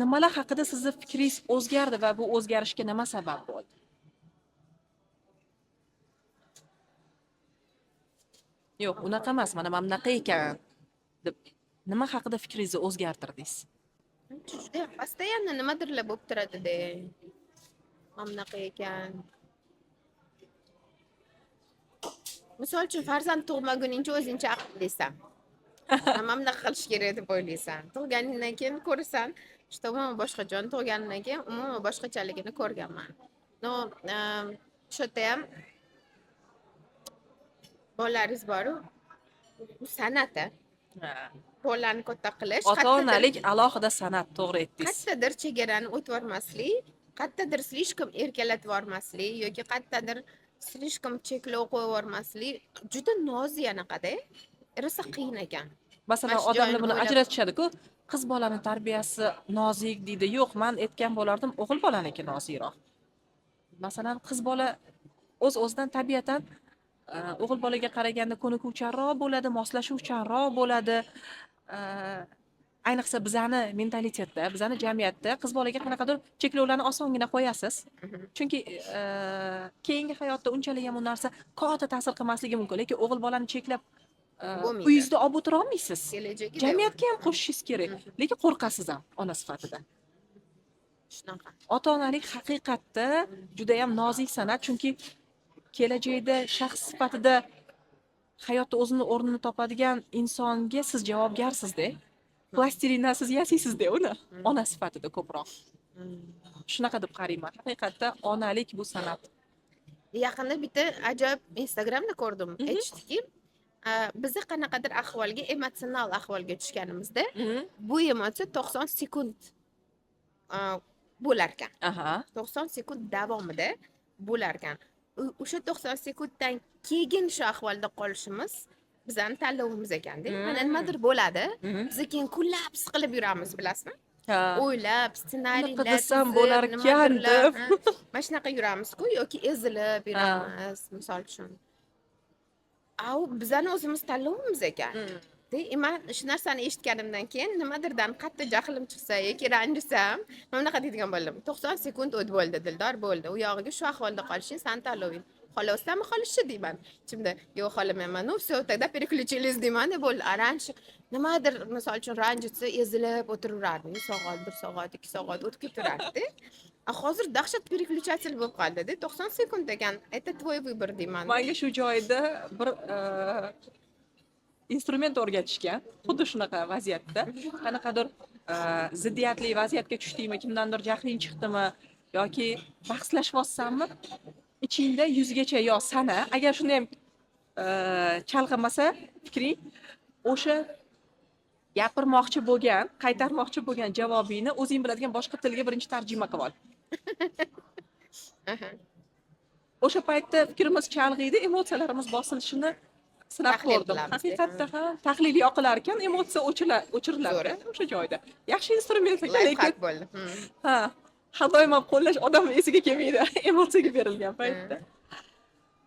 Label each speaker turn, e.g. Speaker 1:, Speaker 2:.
Speaker 1: Nimalar haqida sizni fikringiz o'zgardi va bu o'zgarishga nima sabab bo'ldi? Yo'q, unaqa emas, mana bunaqa ekan deb nima haqida fikringizni o'zgartirdingiz?
Speaker 2: Judayam постоянно nimadirlar bo'lib turadida. Mana bunaqa ekan. Misol uchun, farzand tug'maguningcha o'zingcha aqllisan. Mana bunaqa qilish kerak deb o'ylaysan. Tug'ganingdan keyin ko'rasan, что umuman boshqa jon tug'ganidan keyin umuman boshqachaligini ko'rganman. Но, o'sha yerda ham bolalaringiz boru, bu san'at a. Bolalarni katta qilish,
Speaker 1: Ota onalik alohida san'at, to'g'ri aytdingiz.
Speaker 2: Qayerdadir chegarani o'tib yubormaslik, qayerdadir слишком erkalatib yubormaslik yoki qayerdadir слишком cheklov qo'yib yubormaslik juda nozik anaqada, rosa qiyin ekan.
Speaker 1: Masalan,
Speaker 2: Mana shu
Speaker 1: odamlar
Speaker 2: joyini
Speaker 1: buni
Speaker 2: o'ylab-
Speaker 1: ajratishadi-ku. Qiz bolani tarbiyasi nozik deydi. Yo'q, man aytgan bo'lardim, o'g'il bolaniki nozikroq. Masalan, qiz bola o'z-o'zidan tabiatan o'g'il bolaga qaraganda ko'nikuvchanroq bo'ladi, moslashuvchanroq bo'ladi. Ayniqsa bizani mentalitetda, bizani jamiyatda qiz bolaga qanaqadir cheklovlarni osongina qo'yasiz. Chunki keyingi hayotda unchalik ham u narsa katta ta'sir qilmasligi mumkin, lekin o'g'il bolani cheklab
Speaker 2: Bo'lmaydi.
Speaker 1: Uyingizda olib o'tira olmaysiz.
Speaker 2: Kelajagida
Speaker 1: Jamiyatga ham qo'shishingiz kerak, lekin qo'rqasiz ham ona sifatida.
Speaker 2: Shunaqa.
Speaker 1: Ota-onalik haqiqatda judayam nozik san'at, chunki kelajakda shaxs sifatida hayotda o'zini o'rnini topadigan insonga siz javobgarsizda. Plastilindan siz yasaysizda uni, ona sifatida ko'proq. Shunaqa deb qarayman. Haqiqatda onalik bu san'at.
Speaker 2: Yaqinda bitta ajoyib Instagramda ko'rdim. Aytishdiki, bizni qanaqadir ahvolga, emotsional ahvolga tushganimizda bu emotsiya 90 sekund bo'larkan. 90 sekund davomida bo'larkan. O'sha 90 sekunddan keyin shu ahvolda qolishimiz bizani tanlovimiz ekanda. Mana nimadir bo'ladi. Biz keyin kunlab siqilib yuramiz, bilasizmi?
Speaker 1: Ha.
Speaker 2: O'ylab, ssenariylar
Speaker 1: Bunaqa desam
Speaker 2: tuzib,
Speaker 1: bo'larkan
Speaker 2: nimadirlar,
Speaker 1: deb.
Speaker 2: ha, mana shunaqa yuramizku yoki ezilib yuramiz, misol uchun. A u bizani o'zimiz tanlovimiz ekan. De, man shu narsani eshitganimdan keyin nimadirdan qattiq jahlim chiqsa yoki ranjisam, mana bunaqa deydigan bo'ldim. 90 sekund o't bo'ldi, Dildor, bo'ldi. U yog'iga shu ahvolda qolishing sani tanloving. Xohlayapsanmi qolishni deyman. Ichimda yo'q, xohlamayman. Ну всё, тогда переключились deyman, bo'ldi. A раньше nimadir, misol uchun, ranjitsa, ezilib o'tiraverardim. Soat, 1 soat, 2 soat o'tib ketaverardi. A hozir dahshat переключатель bo'lib qoldi-da. 90 sekund ekan. Это твой выбор deyman.
Speaker 1: Menga shu joyda bir instrument o'rgatishgan. Xuddi shunaqa vaziyatda. Qanaqadir ziddiyatli vaziyatga tushdingmi, kimdandir jahling chiqdimi yoki bahslashyapsanmi, ichingda yuzgacha yo sana, agar shunda ham chalg'imasa fikring, o'sha gapirmoqchi bo'lgan, qaytarmoqchi bo'lgan javobingni o'zing biladigan boshqa tilga birinchi tarjima qilib ol. O'sha paytda fikrimiz chalg'iydi, emotsiyalarimiz bosilishini sinab
Speaker 2: Tahlil
Speaker 1: ko'rdim.
Speaker 2: qilamiz.
Speaker 1: Haqiqatda ham tahlil yoqilar ekan, emotsiya o'chiriladi
Speaker 2: Zo'r.
Speaker 1: o'sha joyda. Yaxshi instrument ekan, lekin
Speaker 2: Лайфхак bo'ldi.
Speaker 1: Ha, har doim ham qo'llash odamni esiga kelmaydi emotsiyaga berilgan paytda.